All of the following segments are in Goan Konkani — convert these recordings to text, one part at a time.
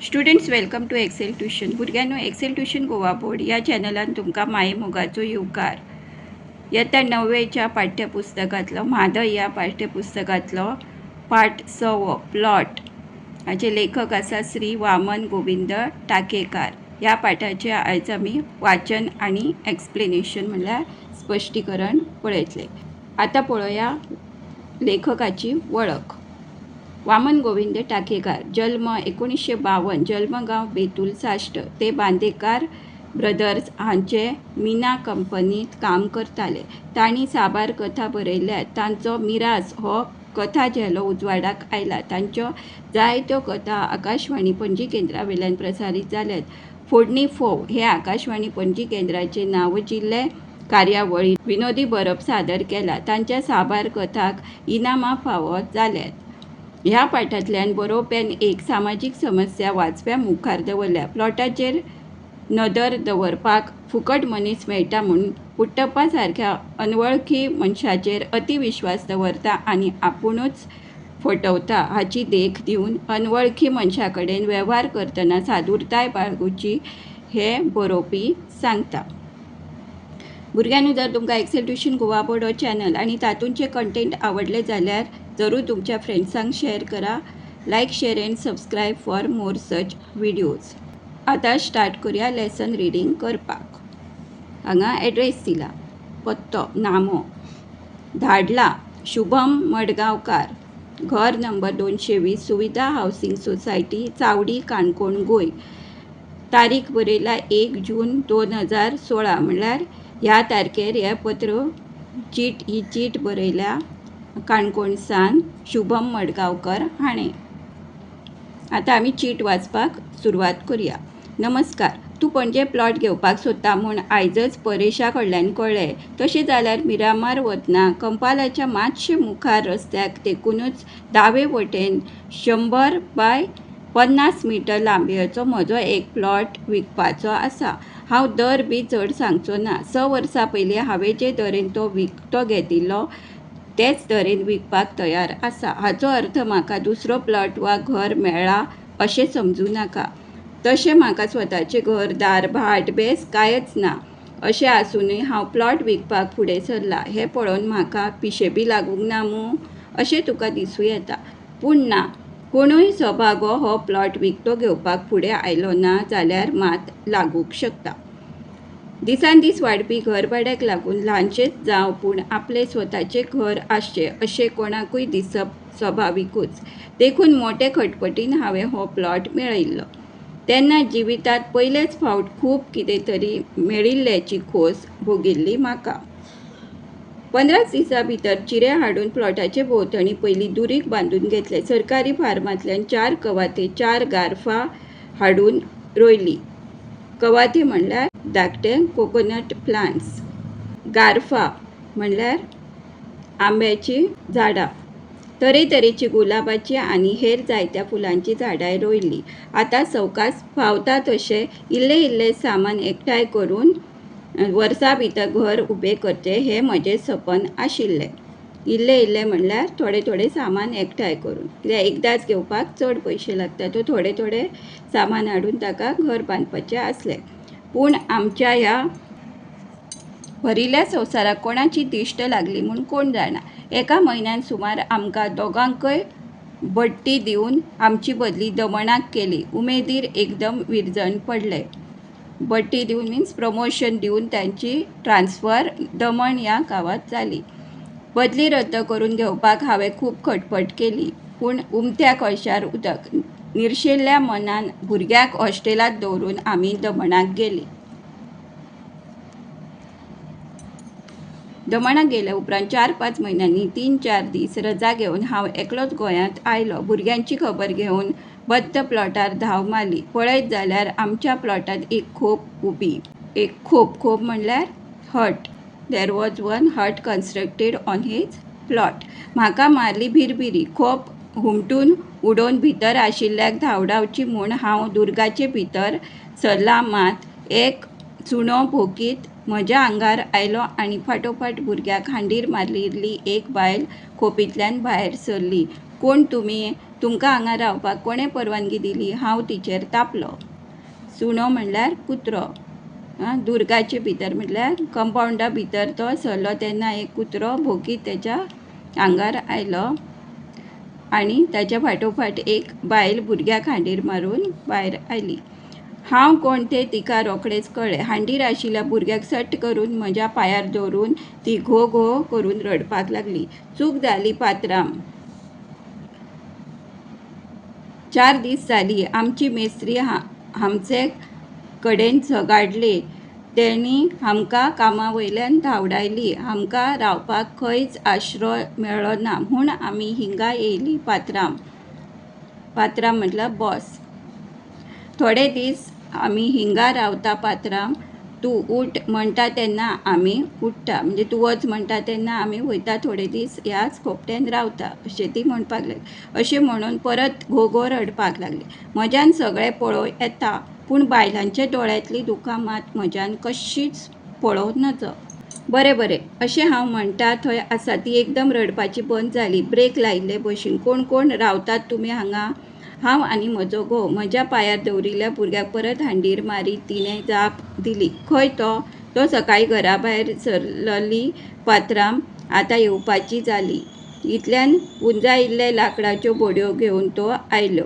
Students, welcome to Excel Tuition. भुरग्यांनो, एक्सेल ट्युशन गोवा बोर्ड या चॅनलान तुमकां मायेमोगाचो येवकार. इयत्ता णव्वेच्या पाठ्यपुस्तकांतलो, म्हादय ह्या पाठ्यपुस्तकांतलो पाठ सवो, प्लॉट, हाचे लेखक आसा श्री वामन गोविंद टाकेकार. ह्या पाठाचें आयज आमी वाचन आनी एक्सप्लेनेशन म्हणल्यार स्पश्टीकरण पळयतले. आतां पळोवया लेखकाची वळख. वामन गोविंद टाकेकार, जल्म 1952, जल्मगांव बेतूल साश्ट. ते बांदेकार ब्रदर्स हांचे मिना कंपनीत काम करताले. तांणी साबार कथा बरयल्यात. तांचो मिरास हो कथा झेलो उजवाडाक आयला. तांच्यो जायत्यो कथा आकाशवाणी पणजी केंद्रा वयल्यान प्रसारीत जाल्यात. फोडणी फोव हे आकाशवाणी पणजी केंद्राचे नांवाजिल्ले कार्यावळींत विनोदी बरप सादर केलां. तांच्या साबार कथांक इनामां फावो जाल्यांत. ह्या पाठांतल्यान बरोवप्यान एक सामाजीक समस्या वाचप्यां मुखार दवरल्या. प्लॉटाचेर नदर दवरपाक फुकट मनीस मेळटा म्हूण पुट्टप्पा सारक्या अनवळखी मनशाचेर अतिविश्वास दवरता आनी आपुणूच फटवता हाची देख दिवन अनवळखी मनशा कडेन वेव्हार करतना सादुरताय बाळगुची हें बरोवपी सांगता. भुरग्यांनो, जर तुमकां एक्सेल ट्युशन गोवा बोर्ड हो चॅनल आनी तातूंचे कंटेंट आवडले जाल्यार जरूर तुमच्या फ्रेंड्सांक शेअर करा. Like, share and subscribe for more such videos. आतां स्टार्ट करूया लेसन रिडींग करपाक. हांगा एड्रेस दिला, पत्तो, नामो धाडला. शुभम मडगांवकार, घर नंबर 220, सुविधा हावसिंग सोसायटी, चावडी, काणकोण, गोंय. तारीख बरयला 1 जून 2016. म्हणल्यार ह्या तारखेर हें पत्र, चीट, ही चीट बरयल्या काणकोणसान शुभम मडगांवकर हाणें. आतां आमी चीट वाचपाक सुरवात करुया. नमस्कार. तूं पणजे प्लॉट घेवपाक सोदता म्हूण आयजच परेशा कडल्यान कळ्ळें. तशें जाल्यार मिरामार वतना कंपालाच्या मातशें मुखार रस्त्याक तेकूनच दावे वटेन 100 बाय 50 मिटर लांबयेचो म्हजो एक प्लॉट विकपाचो आसा. हांव दर बी चड सांगचो ना. 6 वर्सां पयलीं हांवें जे दरेन तो विकतो घेतिल्लो तेच दरेन विकपाक तयार आसा. हाचो अर्थ म्हाका दुसरो प्लॉट वा घर मेळ्ळां अशें समजूं नाका. तशें म्हाका स्वताचें घर, दार, भाट बेंस कांयच ना. अशें आसुनूय हांव प्लॉट विकपाक फुडें सरलां हें पळोवन म्हाका पिशें बी लागूंक ना मूं अशें तुका दिसूं येता. पूण ना. कोणूय सभागो हो प्लॉट विकतो घेवपाक फुडें आयलो ना जाल्यार मात लागूंक शकता. दिसान दीस वाडपी घर भाड्याक लागून ल्हानशेंच जावं, पूण आपलें स्वताचें घर आसचें अशें कोणाकूय दिसप सभाविकूच. देखून मोटे खटपटीन हांवें हो प्लॉट मेळयिल्लो. तेन्ना जिवितांत पयलेच फावट खूब कितें तरी मेळिल्ल्याची खोस भोगिल्ली म्हाका. 15च दिसां भितर चिरे हाडून प्लॉटाचे भोंवतणी पयलीं दुरीग बांदून घेतलें. सरकारी फार्मांतल्यान चार कवाथे, चार गार्फां हाडून रोयलीं. कवाथे म्हणल्यार धाकटे कोकोनट प्लांट्स, गार्फा म्हणल्यार आंब्याचीं झाडां. तरेतरेचीं गुलाबाचीं आनी हेर जायत्या फुलांचीं झाडांय रोयलीं. आतां सवकास फावता तशें इल्लें इल्लें सामान एकठांय करून वर्सा भितर घर उबें करचें हें म्हजें सपन आशिल्लें. इल्लें इल्लें म्हणल्यार थोडें थोडें सामान एकठांय करून. कित्याक, एकदांच घेवपाक चड पयशे लागता, सो थोडें थोडें सामान हाडून ताका घर बांदपाचें आसलें. पूण आमच्या ह्या भरिल्ल्या संवसाराक कोणाची दिश्ट लागली म्हूण कोण जाणा, एका म्हयन्यान सुमार आमकां दोगांकय बडटी दिवन आमची बदली दमणाक केली. उमेदीर एकदम विरजण पडलें. बडटी दिवन मिन्स प्रमोशन दिवन तांची ट्रान्सफर दमण ह्या गांवांत जाली. बदली रद्द करून घेवपाक हांवें खूब खटपट केली. पूण उमथ्या कळशार उदक. निर्शेल्ल्या मनान भुरग्याक हॉस्टेलांत दवरून आमी दमणाक गेलीं. दमणाक गेल्या उपरांत 4-5 म्हयन्यांनी 3-4 दीस रजा घेवन हांव एकलोच गोंयांत आयलों. भुरग्यांची खबर घेवन बद्द प्लॉटार धांव मारली. पळयत जाल्यार आमच्या प्लॉटांत एक खोप उबी. एक खोप, खोप म्हणल्यार हट. There was one hut constructed on his plot. म्हाका मारली भिरभिरी. खोप हुमटून उडोवन भितर आशिल्ल्याक धांवडावची म्हूण हांव दुरगाचे भितर सरलां मात, एक सुणो भोंकीत म्हज्या आंगार आयलो आनी फाटोफाट भुरग्याक हांडीर मारिल्ली एक बायल खोपींतल्यान भायर सरली. कोण तुमी? तुमकां हांगा रावपाक कोणें परवानगी दिली? हांव तिचेर तापलो. सुणो म्हणल्यार कुत्रो. दुर्गाचे भितर म्हटल्यार कंपावंडा भितर तो सरलो तेन्ना एक कुत्रो भोंकीत तेच्या आंगार आयलो आनी ताच्या फाटोफाट एक बायल भुरग्याक हांडीर मारून भायर आयली. हांव कोण तें तिका रोखडेंच कळ्ळें. हांडीर आशिल्ल्या भुरग्याक सट्ट करून म्हज्या पांयार दवरून ती घो घो करून रडपाक लागली. चूक जाली पात्रांव. 4 दीस जाली आमची मेस्त्री आमचे कडेन झगडले. तेणी आमकां कामा वयल्यान धांवडायली. आमकां रावपाक खंयच आश्रो मेळ्ळो ना म्हूण आमी हिंगा येयलीं पात्रांव. पात्रांव म्हटल्यार बॉस. थोडे दीस आमी हिंगा रावता पात्रांव. तूं उठ म्हणटा तेन्ना आमी उठ्ठा. म्हणजे तूं वच म्हणटा तेन्ना आमी वयता थोडे दीस ह्याच खोपटेन रावता अशें ती म्हणपाक लागली. अशें म्हणून परत घो घो रडपाक लागली. म्हज्यान सगळें पळोवं येता पूण बायलांच्या दोळ्यांतलीं दुकां मात म्हज्यान कशींच पळोवं नजो. बरें बरें अशें हांव म्हणटा थंय आसा ती एकदम रडपाची बंद जाली. ब्रेक लायिल्ले भशेन. कोण कोण रावतात तुमी हांगा? हांव आनी म्हजो घोव. म्हज्या पांयार दवरिल्ल्या भुरग्याक परत हांडीर मारीत तिणें जाप दिली. खंय तो? तो सकाळीं घरा भायर सरलली पात्रांव. आतां येवपाची जाली. इतल्यान पुंजायिल्ले लांकडाच्यो बडयो घेवन तो आयलो.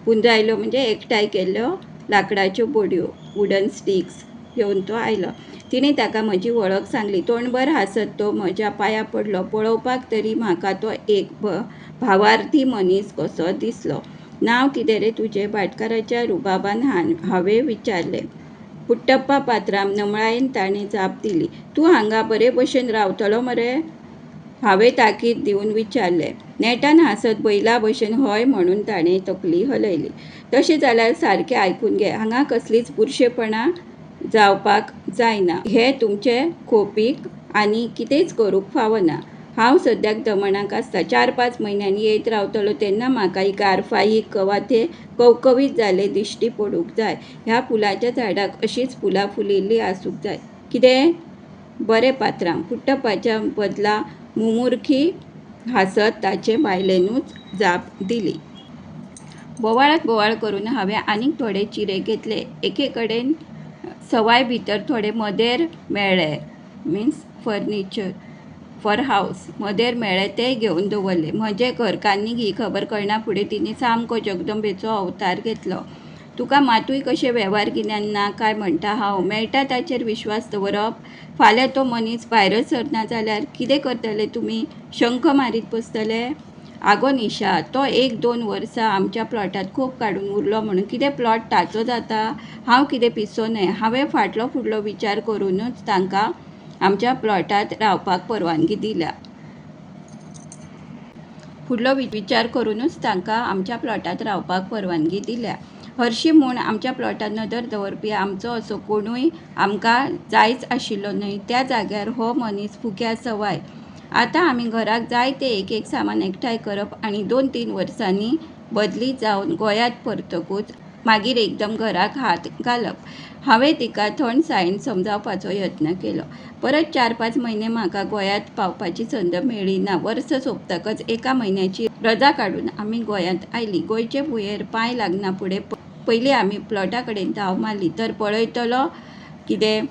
पुंजायल्यो म्हणजे एकठांय केल्ल्यो लांकडाच्यो बडयो, वुडन स्टिक्स घेवन तो आयलो. तिणें ताका म्हजी वळख सांगली. तोंडभर हांसत तो म्हज्या पांयां पडलो. पळोवपाक तरी म्हाका तो एक भावार्थी मनीस कसो दिसलो. नांव कितें रे तुजें? भाटकाराच्या रुबाबान हांवें विचारलें. पुट्टप्पा पात्रांव, नमळायेन ताणें जाप दिली. तूं हांगा बरे भशेन रावतलो मरे? हांवें ताकीद दिवन विचारलें. नेटान हांसत बैला भशेन हय म्हणून ताणें तकली हलयली. तशें जाल्यार सारकें आयकून घे. हांगा कसलींच बुरशेपणां जावपाक जायना. हे तुमचे खोपीक आनी कितेंच करूंक फावना. हांव सद्याक दमणाक आसता. 4-5 म्हयन्यांनी येयत रावतलो तेन्ना म्हाका ही गारफाई कवाथे कवकवीत जाल्ले दिश्टी पडूंक जाय. ह्या फुलाच्या झाडाक अशींच फुलां फुलिल्लीं आसूंक जाय. कितें? बरें पात्रांव. पुट्टप्पाच्या बदला मुमुरखी हांसत ताचे बायलेनूच जाप दिली. बोवाळांत बोवाळ करून हांवें आनीक थोडे चिरे घेतले. एके कडेन सवाय भितर थोडे मदेर मेळ्ळे, मिन्स फर्निचर फॉर हावस मदेर मेळ्ळे तेय घेवन दवरले. म्हजे घरकान्नीक ही खबर कळना फुडें तिणें सामको जगदंबेचो अवतार घेतलो. तुका मातूय कशें वेव्हार गिन्यान ना काय म्हणटा हांव? मेळटा ताचेर विश्वास दवरप? फाल्यां तो मनीस भायरच सरना जाल्यार कितें करतले तुमी? शंख मारीत बसतले? आगो निशा, तो 1-2 वर्सां आमच्या प्लॉटांत खोप काडून उरलो म्हणून कितें प्लॉट ताचो जाता? हांव कितें पिसो न्हय. हांवें फाटलो फुडलो विचार करुनूच तांकां आमच्या प्लॉटांत रावपाक परवानगी दिल्या. फुडलो विचार करुनूच तांकां आमच्या प्लॉटांत रावपाक परवानगी दिल्या. हरशीं म्हूण आमच्या प्लॉटार नदर दवरपी आमचो असो कोणूय आमकां जायच आशिल्लो न्हय. त्या जाग्यार हो मनीस फुक्या सवाय. आतां आमी घराक जाय तें एक एक सामान एकठांय करप आनी 2-3 वर्सांनी बदली जावन गोंयांत परतकूच मागीर एकदम घराक हात घालप. हांवें तिका थंडसायेन समजावपाचो यत्न केलो. परत 4-5 म्हयने म्हाका गोंयांत पावपाची संद मेळ्ळी ना. वर्स सोंपतकच एका म्हयन्याची रजा काडून आमी गोंयांत आयलीं. गोंयचे भुंयेर पांय लागना फुडें पयलीं आमी प्लॉटा कडेन धांव मारली तर पळयतलो कितें?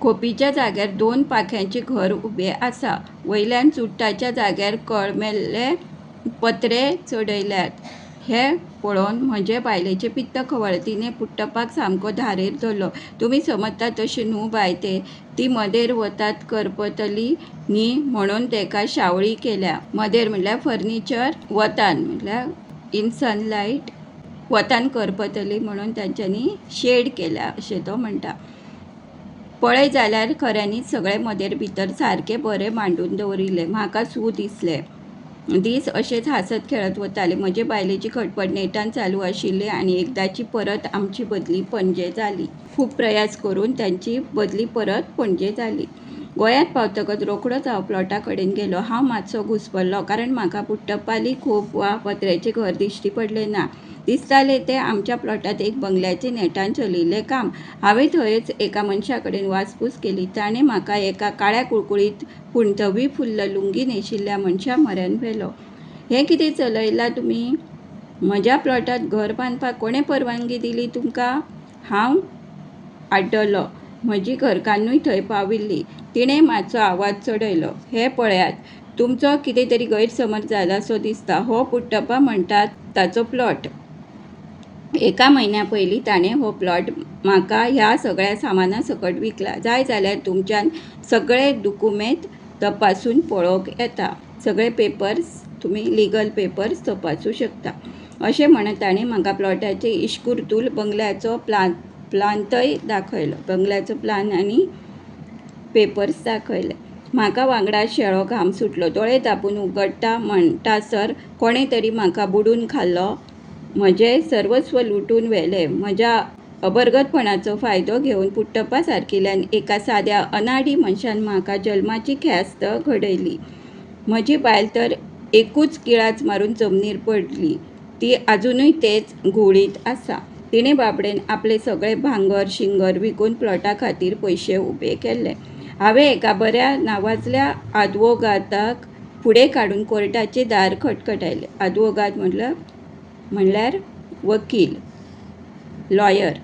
खोपीच्या जाग्यार 2 पाख्यांचें घर उबें आसा. वयल्यान चुडटाच्या जाग्यार कळमेल्ले पत्रे चडयल्यात. हें पळोवन म्हजे बायलेचें पित्त खवळ्ळें. तिणें पुट्टप्पाक सामको धारेर धरलो. तुमी समजता तशें न्हू बाय तें. ती मदेर वतात करपतली न्ही म्हणून तेका शावळी केल्या. मदेर म्हटल्यार फर्निचर, वतान म्हटल्यार इन सनलायट, वतान करपतली म्हणून तांच्यांनी शेड केल्या अशें तो म्हणटा. पळय जाल्यार खऱ्यांनीच सगळे मदेर भितर सारकें बरें मांडून दवरिल्लें. म्हाका सूं दिसलें. दीस अशेच हांसत खेळत वताले. म्हजे बायलेची खटपट नेटान चालू आशिल्ली आनी एकदांची परत आमची बदली पणजे जाली. खूब प्रयास करून तांची बदली परत पणजे जाली. गोंयांत पावतकच रोखडोच हांव प्लॉटा कडेन गेलो. हांव मातसो घुस्पल्लो कारण म्हाका पुट्टप्पाली खोप वा पत्र्याचें घर दिश्टी पडलें ना. दिसतालें तें आमच्या प्लॉटांत एक बंगल्याचें नेटान चलिल्लें काम. हांवें थंयच एका मनशा कडेन वासपूस केली. ताणें म्हाका एका काळ्या कुळकुळीत पूण धवी फुल्ल लुंगी न्हेशिल्ल्या मनशा म्हऱ्यान व्हेलो. हें कितें चलयलां तुमी? म्हज्या प्लॉटांत घर बांदपाक कोणें परवानगी दिली तुमकां? हांव आड्डलों. म्हजी घरकान्नूय थंय पाविल्ली. तिणें मातसो आवाज चडयलो. हें पळयात, तुमचो कितें तरी गैरसमज जालासो दिसता. हो पुट्टप्पा म्हणटात ताचो प्लॉट. एका म्हयन्या पयलीं ताणें हो प्लॉट म्हाका ह्या सगळ्या सामाना सकट विकला. जाय जाल्यार तुमच्यान सगळे दुकुमेंत तपासून पळोवंक येता. सगळे पेपर्स तुमी लिगल पेपर्स तपासूं शकता. अशें म्हणत ताणें म्हाका प्लॉटाचें इश्कुरतूल बंगल्याचो प्लान प्लांतय दाखयलो. बंगल्याचो प्लान आनी पेपर्स दाखयले. म्हाका वांगडा शेळो घाम सुटलो. दोळे धांपून उगडटा म्हणटासर कोणें तरी म्हाका बुडून खाल्लो. म्हजें सर्वस्व लुटून व्हेलें. म्हज्या अबरगतपणाचो फायदो घेवन पुट्टप्पा सारकिल्ल्यान एका साद्या अनाडी मनशान म्हाका जल्माची ख्यास्त घडयली. म्हजी बायल तर एकूच किळांच मारून जमनीर पडली. ती आजुनूय तेच घुंवळींत आसा. तिणें बाबडेन आपलें सगळें भांगर शिंगर विकून प्लॉटा खातीर पयशे उबे केल्ले. हांवें एका बऱ्या नांवाजल्या आदवोगादाक फुडें काडून कोर्टाचें दार खटखटायलें. आदवोगाद म्हटल्यार म्हणल्यार वकील, लॉयर.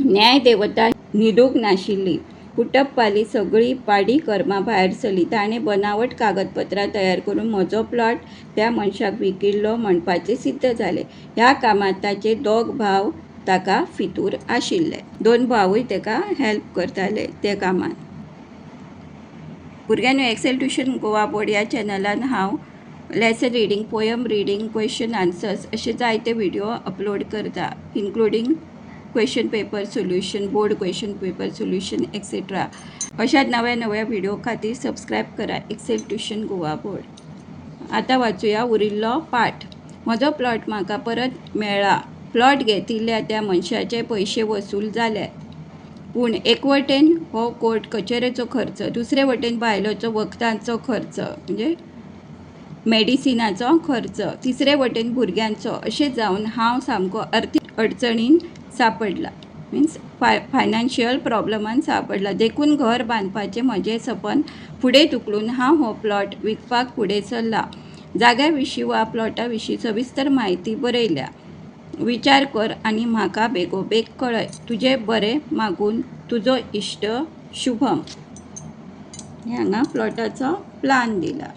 न्यायदेवता न्हिदूंक नाशिल्ली. पुट्टप्पालीं सगळीं पाडी कर्मां भायर सरलीं. ताणें बनावट कागदपत्रां तयार करून म्हजो प्लॉट त्या मनशाक विकिल्लो म्हणपाचें सिद्ध जालें. ह्या कामांत ताचे दोग भाव ताका फितूर आशिल्ले. दोन भावूय ताका हेल्प करताले त्या कामांत. भुरग्यांनो, एक्सेल ट्युशन गोवा बोर्ड ह्या चॅनलान हांव lesson reading, poem reading, question answers अशे जायते व्हिडियो अपलोड करता, including question paper solution, board question paper solution, etcetera. अशाच नव्या नव्या व्हिडिओ खातीर सबस्क्रायब करा एक्सेल ट्युशन गोवा बोर्ड. आतां वाचुया उरिल्लो पाठ. म्हजो प्लॉट म्हाका परत मेळ्ळा. प्लॉट घेतिल्ल्या त्या मनशाचे पयशे वसूल जाल्यात. पूण एक वटेन हो कोर्ट कचेरेचो खर्च, दुसरे वटेन बायलेचो वखदांचो खर्च म्हणजे मेडिसिनाचो खर्च, तिसरे वटेन भुरग्यांचो, अशें जावन हांव सामको अर्थीक अडचणीन सांपडला, मिन्स फायनान्शियल प्रॉब्लमान सांपडला. देखून घर बांदपाचें म्हजें सपन फुडें धुकलून हांव हो प्लॉट विकपाक फुडें सरलां. जाग्या विशीं वा प्लॉटा विशीं सविस्तर म्हायती बरयल्या. विचार कर आनी म्हाका बेगोबेग कळय. तुजें बरें मागून तुजो इश्ट शुभम. हांगा प्लॉटाचो प्लान दिला.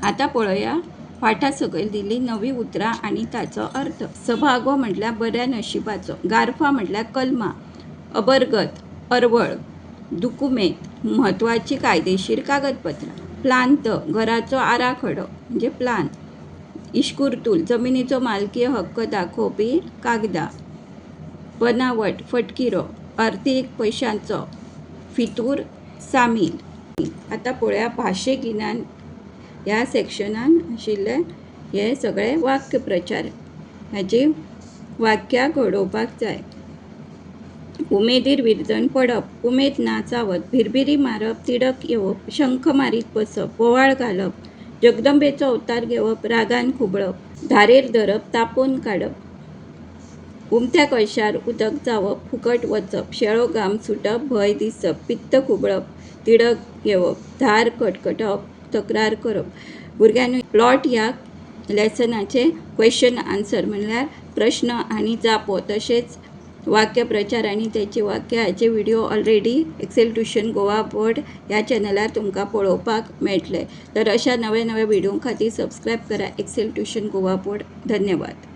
आतां पळोवया पाठा सकयल दिल्ली नवी उतरां आनी ताचो अर्थ. सभागो म्हटल्यार बऱ्या नशिबाचो. गार्फा म्हटल्यार कलमां. अबरगत अरवळ. दुकुमेंत म्हत्वाचीं कायदेशीर कागदपत्रां. प्लांत घराचो आराखडो म्हणजे प्लान. इश्कुरतूल जमिनीचो मालकी हक्क दाखोवपी कागदां. बनावट फटकिरो. अर्थीक पयशांचो फितूर सामील. आतां पळोवया भाशे गिन्यान ह्या सेक्शनान आशिल्ले हे सगळे वाक्यप्रचार. हाची वाक्यां घडोवपाक जाय. उमेदीर विरजण पडप, उमेद ना जावप, भिरभिरी मारप, तिडक येवप, शंख मारीत बसप, बोवाळ घालप, जगदंबेचो अवतार घेवप, रागान खुबळप, धारेर धरप, तापोवन काडप, उमथ्या कळशार उदक जावप, फुकट वचप, शेळो घाम सुटप, भंय दिसप, पित्त खुबळप, तिडक येवप, धार खटखटप, तक्रार करप. भुरग्यांनो, प्लॉट ह्या लेसनाचे क्वेश्चन आन्सर म्हणल्यार प्रश्न आनी जापो, तशेंच वाक्यप्रचार आनी त्याची वाक्य हाचे video already Excel tuition Goa board ह्या चॅनलार तुमकां पळोवपाक मेळटले. तर अशा नव्या नव्या व्हिडिओ खातीर सबस्क्रायब करा एक्सेल ट्युशन गोवा बोर्ड. धन्यवाद.